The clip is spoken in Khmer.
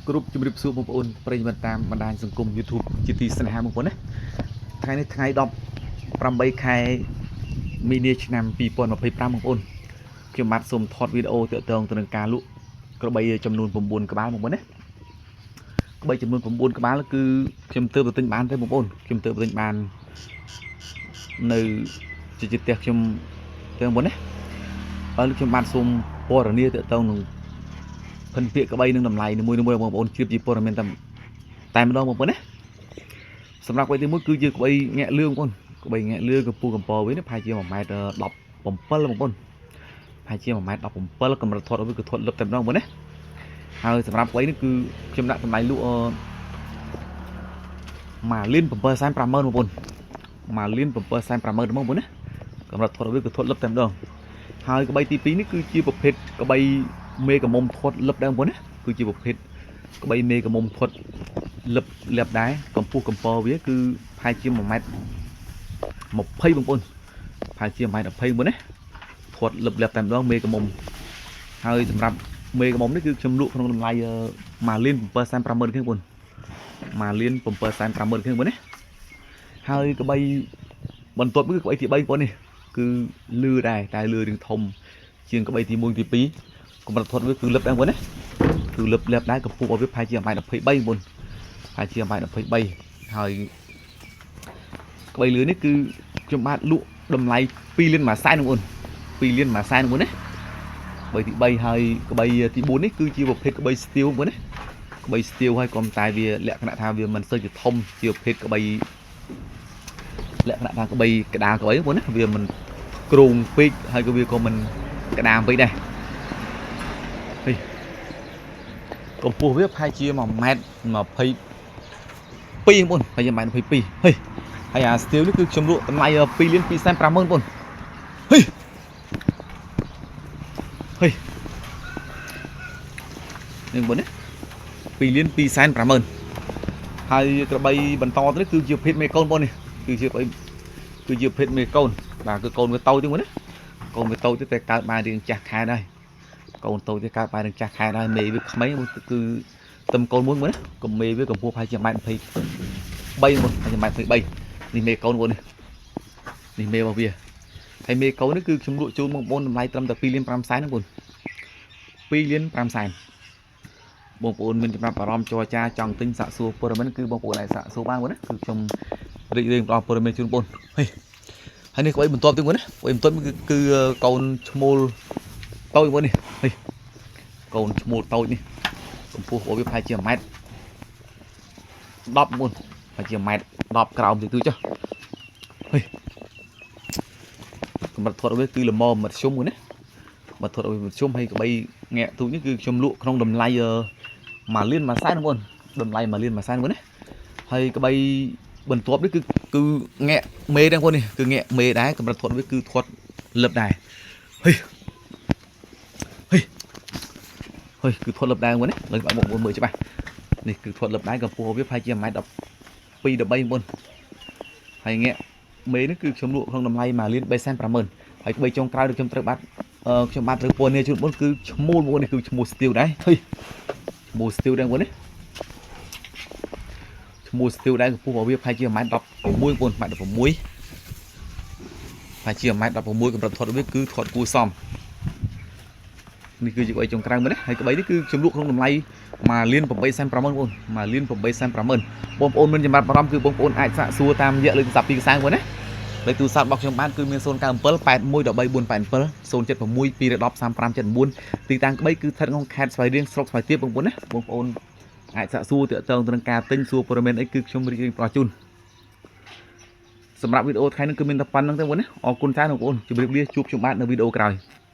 គ្រប់ជំរាបសួរបងប្អូនប្រិយមិត្តតាមបណ្ដាញសង្គម YouTube ជាទីស្នេហាបងប្អូនណាថ្ងៃនេះថ្ងៃ18ខែមីនាឆ្នាំ2025បងប្អូនខ្ញុំបាទសូមថតវីដេអូទាក់ទងទៅនឹងការលក់ក្របីចំនួន9ក្បាលបងប្អូនណាក្របីចំនួន9ក្បាលគឺខ្ញុំទើបទៅទិញបានទេបងប្អូនខ្ញុំទើបទៅទិញបាននៅជាផ្ទះខ្ញុំទេបងប្អូនណាបើខ្ញុំបាទសូមពណ៌នាទាក់ទងនឹង ភិនពាក្យក្បីនឹងតម្លៃនីមួយៗបងប្អូនជ្រាបជាព័ត៌មានតែតែម្ដងបងប្អូនណាសម្រាប់ក្បីទី1គឺជាក្បីងាក់លឿងបងប្អូនក្បីងាក់លឿងកម្ពស់កម្ពវិញប្រហែលជា1ម៉ែត្រ17បងប្អូនប្រហែលជា1ម៉ែត្រ17កម្រិតធាត់វាគឺធាត់លឹបតែម្ដងបងប្អូនណាហើយសម្រាប់ក្បីនេះគឺខ្ញុំដាក់តម្លៃលក់មួយលាន750,000បងប្អូនមួយលាន750,000បងប្អូនណាកម្រិតធាត់វាគឺធាត់លឹបតែម្ដងហើយក្បីទី2នេះគឺជាប្រភេទក្បីមេកមុំធាត់លឹបដែរបងប្អូនណាគឺជាប្រភេទក្បីមេកមុំធាត់លឹបលាបដែរកម្ពស់កម្ពវាគឺប្រហែលជា1ម៉ែត្រ20បងប្អូនប្រហែលជា1ម៉ែត្រ20បងប្អូនណាធាត់លឹបលាបតែម្ដងមេកមុំហើយសម្រាប់មេកមុំនេះគឺខ្ញុំលក់ក្នុងតម្លៃ1លាន750,000គ្រឿងបងប្អូន1លាន750,000គ្រឿងបងប្អូនណាហើយក្បីបន្ទាប់គឺក្បីទី3បងប្អូននេះគឺលឺដែរតែលឺរឿងធំជាងក្បីទី1ទី2កម្រិតធាត់វាគឺលឹបដែរបងប្អូនណាគឺលឹបលាបដែរកម្ពស់របស់វាប្រហែលជា1ម៉ែត្រ23បងប្អូនប្រហែលជា1ម៉ែត្រ23ហើយក្បីលឿននេះគឺខ្ញុំបាទលក់តម្លៃ2លាន1សែនបងប្អូន2លាន1សែនបងប្អូនណាក្បីទី3ហើយក្បីទី4នេះគឺជាប្រភេទក្បីស្ទាវបងប្អូនណាក្បីស្ទាវហើយក៏តែវាលក្ខណៈថាវាមិនសូវជាធំជាប្រភេទក្បីលក្ខណៈថាក្បីកដាលក្បីបងប្អូនណាវាមិនគ្រោងពេកហើយក៏វាក៏មិនកដាលពេកដែរហេកម្ពស់វាប្រហែលជា1ម៉ែត្រ22បងប្អូនប្រហែលជា1ម៉ែត្រ22ហេហើយអាស្ទាវនេះគឺខ្ញុំលក់តម្លៃ2លាន2សែន5ម៉ឺនបងប្អូនហេហេនេះបងប្អូនណា2លាន2សែន5ម៉ឺនហើយក្របីបន្តទៅនេះគឺជាភេទមេកូនបងប្អូននេះគឺជាប្រគឺជាភេទមេកូនបាទគឺកូនវាតូចទេបងណាកូនវាតូចទេតែកើតបានរៀងចាស់ខែដែរកូនតូចទេកើតបានរៀងចាស់ខែដែរមេវាក្មេងគឺទឹមកូនមួយមើលណាកុំមេវាកម្ពស់ប្រហែលជា1ម៉ែត្រ23មុនប្រហែលជា1ម៉ែត្រ23នេះមេកូនបងនេះនេះមេរបស់វាហើយមេកូននេះគឺខ្ញុំលក់ជូនបងប្អូនតម្លៃត្រឹមតែ2លាន5សែនហ្នឹងបង2លាន5សែនបងប្អូនមានចំណាប់អារម្មណ៍ចរចាចង់ទិញសាកសួរព័ត៌មានគឺបងប្អូនអាចសាកសួរបានបងណាគឺខ្ញុំរីករាយផ្ដល់ព័ត៌មានជូនបងប្អូនហេហើយនេះក្បីបន្ទាប់ទៀតបងណាក្បីបន្ទាប់គឺគឺកូនឈ្មោលតូចបងនេះហេកូនឈ្មោលតូចនេះកម្ពស់របស់វាប្រហែលជា1ម៉ែត្រ10មុនប្រហែលជា1ម៉ែត្រ10ក្រោមតិចតួចចុះហេកម្រិតធាត់វាគឺល្មមមធ្យមណាបើធាត់វាមធ្យមហើយក្បីងាក់ទូចនេះគឺខ្ញុំលក់ក្នុងតម្លៃ1លាន1សែនបងប្អូនតម្លៃ1លាន1សែនបងណាហើយក្បីបន្ទាប់នេះគឺគឺងាក់មេដែរបងប្អូននេះគឺងាក់មេដែរកម្រិតធាត់វាគឺធាត់លឹបដែរហេហេហេគឺធាត់លឹបដែរបងប្អូនណាលើបងប្អូនមើលច្បាស់នេះគឺធាត់លឹបដែរកម្ពស់វាប្រហែលជា1ម៉ែត្រ12 13បងប្អូនហើយងាក់មេនេះគឺខ្ញុំលក់ក្នុងតម្លៃ1លាន3សែន50000ហើយក្បីចុងក្រោយដែលខ្ញុំត្រូវបាត់ខ្ញុំបាទត្រូវពណ៌នាជូនបងគឺឈ្មោលបងនេះគឺឈ្មោះស្ទាវដែរហេឈ្មោះស្ទាវដែរបងនេះឈ្មោះស្ទាវដែរកម្ពស់របស់វាប្រហែលជា1ម៉ែត្រ16បងម៉ែត្រ16ប្រហែលជា1ម៉ែត្រ16កម្រិតធាត់វាគឺធាត់គួរសមនេះគឺជាក្បីចុងក្រៅមើលណាហើយក្បីនេះគឺខ្ញុំលក់ក្នុងតម្លៃ1លាន8សែន5ម៉ឺនបង1លាន8សែន5ម៉ឺនបងប្អូនមានចំណាប់អារម្មណ៍គឺបងប្អូនអាចសាកសួរតាមរយៈលេខទូរស័ព្ទពីរខ្សែបងណាលេខទូរស័ព្ទរបស់ខ្ញុំបានគឺមាន097 81 13 487 076 210 3579ទីតាំងក្បីគឺស្ថិតក្នុងខេត្តស្វាយរៀងស្រុកស្វាយទៀបបងប្អូនណាបងប្អូនអាចសាកសួរទាក់ទងទៅនឹងការទិញសួរព័ត៌មានអីគឺខ្ញុំរីករាយផ្ដល់ជូនសម្រាប់វីដេអូថ្ងៃនេះគឺមានតែប៉ុណ្្នឹងទេបងប្អូនណាអរគុណច្រើនបងប្អូនជម្រាបលាជួបខ្ញុំបាទនៅវីដេអូក្រោយ។